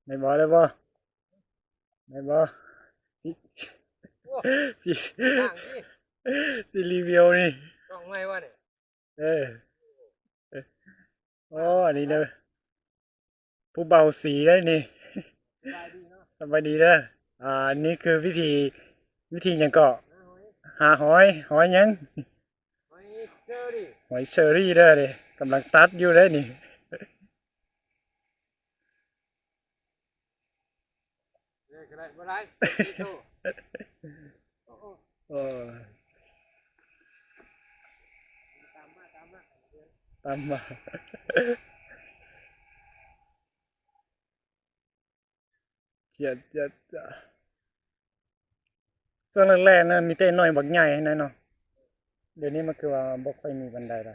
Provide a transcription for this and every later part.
ໄດ້ບໍ່ ໄດ້ບໍ່ ໄດ້ບໍ່ ຊິ ໂອ້ ຊິ ສ້າງຊິ ຊິຣີວິວນີ້ ກ້ອງໃໝ່ວະນີ້ ເອີ ໂອ້ ອັນນີ້ເດີ ຜູ້ບ່າວສີເດ້ນີ້ ສະບາຍດີເນາະ ສະບາຍດີເດີ ອ່າ ອັນນີ້ຄືວິທີ ວິທີຫຍັງເກາະ ຫາຫອຍ ຫາຫອຍ ຫອຍຫຍັງ ຫອຍເຊີຣີ ຫອຍເຊີຣີເດີນີ້ ກຳລັງຕັດຢູ່ເດ້ນີ້. ເອີ ກໍໄດ້ ບໍ່ໄດ້ ເອີ ຕາມມາ ຕາມມາ ຕາມມາ ຈຽດ ຈຽດ ຈຽດ ຊ່ວງແລກໆນັ້ນມີແຕ່ໜ່ວຍບັກໃຫຍ່ຫັ້ນນະເນາະ ດຽວນີ້ມັນຄືວ່າບໍ່ຄ່ອຍມີປານໃດລະ.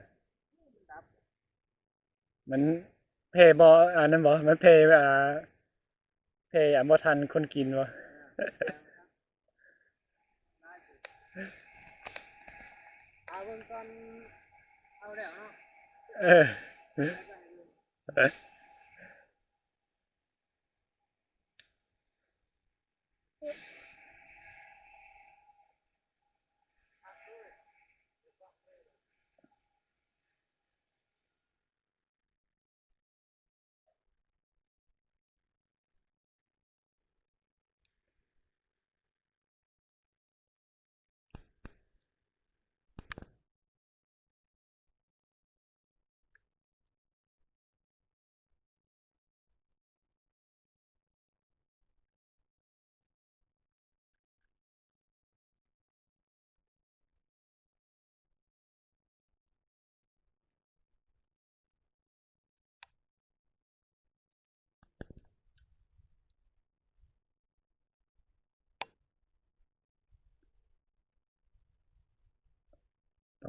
ມັນແຜ່ບໍ່ ອັນນັ້ນບໍ່ ມັນແຜ່ ອ່າ ແຜ່ ອ່າ ບໍ່ທັນຄົນກິນບໍ່ ຖ້າເບິ່ງຕອນເອົາແລ້ວເນາະ ເອີ.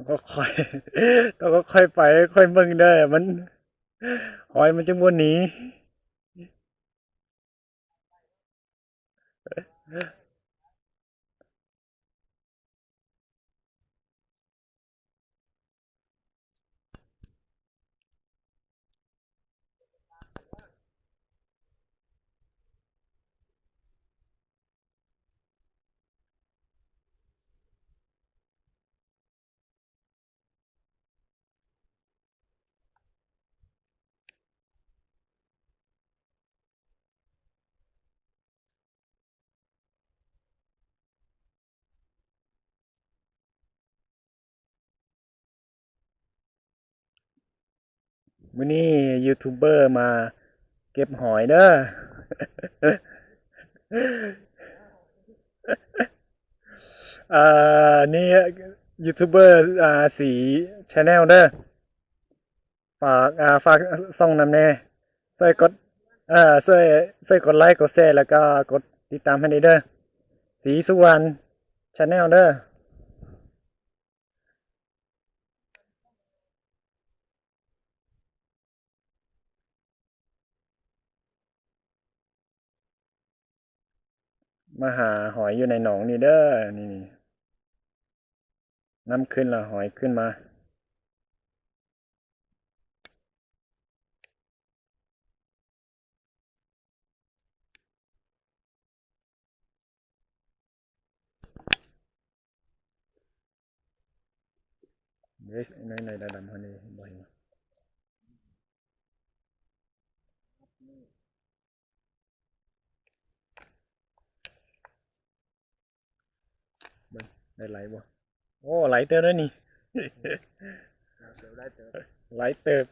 ຕ້ອງຄ່ອຍໆ ຕ້ອງຄ່ອຍໆໄປ ຄ່ອຍເບິ່ງເດີ ມັນ ຫອຍມັນຈຶ່ງບໍ່ໜີ. ມື້ນີ້ຢູທູບເບີມາເກັບຫອຍເດີ ເອີ ນີ້ຢູທູບເບີ ອ່າ ສີ Channel ເດີ. ຝາກ ອ່າ ຝາກຊ່ອງນຳແດ່ ຊ່ວຍກົດ ເອີ ຊ່ວຍ ຊ່ວຍກົດໄລ ກົດແຊ ແລ້ວກໍກົດຕິດຕາມໃຫ້ແດ່ເດີ ສີສຸວັນ Channel ເດີ. ມາຫາຫອຍຢູ່ໃນໜອງນີ້ເດີ ນີ້ ນີ້ ນ້ຳຂຶ້ນລະຫອຍຂຶ້ນມາ. ເດ ໃນ ໃນດຳໆ ຫັ້ນນີ້ບໍ່ເຫັນ. ເບິ່ງ ໄດ້ຫຼາຍບໍ່? ໂອ້ ຫຼາຍເຕີບເດ້ນີ້ ຫຼາຍເຕີບ ຫຼາຍເຕີບ.